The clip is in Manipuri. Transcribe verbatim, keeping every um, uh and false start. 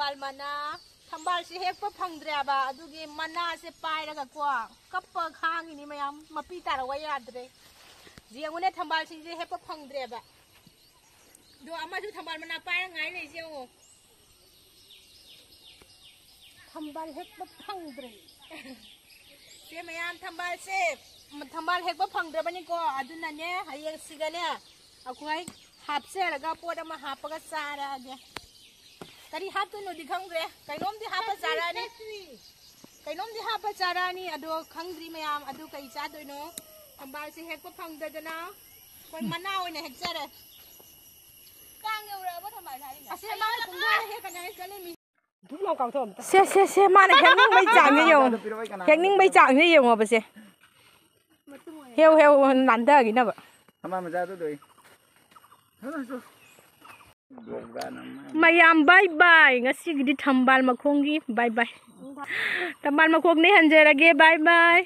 ꯊꯝꯕꯥꯜ ꯃꯅꯥ, ꯊꯝꯕꯥꯜꯁꯦ ꯍꯦꯛꯄ ꯐꯪꯗ꯭ꯔꯦꯕ, ꯑꯗꯨꯒꯤ ꯃꯅꯥꯁꯦ ꯄꯥꯏꯔꯒꯀꯣ ꯀꯞꯄ ꯈꯥꯡꯉꯤꯅꯤ ꯃꯌꯥꯝ, ꯃꯄꯤ ꯇꯥꯔꯛꯑꯣ ꯌꯥꯗ꯭ꯔꯦ꯫ ꯌꯦꯡꯉꯨꯅꯦ, ꯊꯝꯕꯥꯜꯁꯤꯡꯁꯦ ꯍꯦꯛꯄ ꯐꯪꯗ꯭ꯔꯦꯕ꯫ ꯑꯗꯣ ꯑꯃꯁꯨ ꯊꯝꯕꯥꯜ ꯃꯅꯥ ꯄꯥꯏꯔ ꯉꯥꯏ ꯂꯩꯁꯦ ꯌꯦꯡꯉꯣ꯫ ꯊꯝꯕꯥꯜ ꯍꯦꯛꯄ ꯐꯪꯗ꯭ꯔꯦ꯫ ꯁꯦ ꯃꯌꯥꯝ, ꯊꯝꯕꯥꯜꯁꯦ, ꯊꯝꯕꯥꯜ ꯍꯦꯛꯄ ꯐꯪꯗ꯭ꯔꯕꯅꯤꯀꯣ, ꯑꯗꯨꯅꯅꯦ ꯍꯌꯦꯡꯁꯤꯗꯅꯦ ꯑꯩꯈꯣꯏ ꯍꯥꯞꯆꯔꯒ ꯄꯣꯠ ꯑꯃ ꯍꯥꯞꯄꯒ ꯆꯥꯔꯛꯑꯒꯦ꯫ ꯀꯔꯤ ꯍꯥꯞꯇꯣꯏꯅꯣꯗꯤ ꯈꯪꯗ꯭ꯔꯦ, ꯀꯩꯅꯣꯝꯗꯤ ꯍꯥꯞꯄ ꯆꯥꯔꯛꯑꯅꯤ꯫ ꯀꯩꯅꯣꯝꯗꯤ ꯍꯥꯞꯄ ꯆꯥꯔꯛꯑꯅꯤ, ꯑꯗꯣ ꯈꯪꯗ꯭ꯔꯤ ꯃꯌꯥꯝ, ꯑꯗꯨ ꯀꯩ ꯆꯥꯗꯣꯏꯅꯣ? ꯊꯝꯕꯥꯜꯁꯦ ꯍꯦꯛꯄ ꯐꯪꯗꯗꯅ ꯑꯩꯈꯣꯏ ꯃꯅꯥ ꯑꯣꯏꯅ ꯍꯦꯛꯆꯔꯦ꯫ ꯀꯥꯡ ꯌꯧꯔꯛꯑꯕꯣ ꯊꯝꯕꯥꯜ ꯁꯥꯠꯂꯤꯅ? ꯑꯁꯤ ꯃꯥꯅ ꯈꯣꯡꯗꯥꯅ ꯍꯦꯛꯀꯅꯤ ꯍꯥꯏ ꯆꯠꯂꯤꯃꯤ꯫ ꯁꯦ ꯁꯦ ꯁꯦ, ꯃꯥꯅ ꯍꯦꯛꯅꯤꯡꯕꯩ ꯆꯥꯡꯁꯦ ꯌꯦꯡꯉꯣ꯫ ꯍꯦꯛꯅꯤꯡꯕꯩ ꯆꯥꯡꯁꯦ ꯌꯦꯡꯉꯣꯕꯁꯦ꯫ ꯍꯦꯎ ꯍꯦꯎ ꯅꯥꯟꯊꯈꯤꯅꯕ꯫ ꯊꯝꯕꯥꯜ ꯃꯆꯥꯗꯨ ꯂꯣꯏ꯫ ꯃꯌꯥꯝ ꯕꯥꯏ ꯕꯥꯏ, ꯉꯁꯤꯒꯤꯗꯤ ꯊꯝꯕꯥꯜ ꯃꯈꯣꯡꯒꯤ ꯕꯥꯏ ꯕꯥꯏ꯫ ꯊꯝꯕꯥꯜ ꯃꯈꯣꯡꯗꯩ ꯍꯟꯖꯔꯒꯦ, ꯕꯥꯏ ꯕꯥꯏ꯫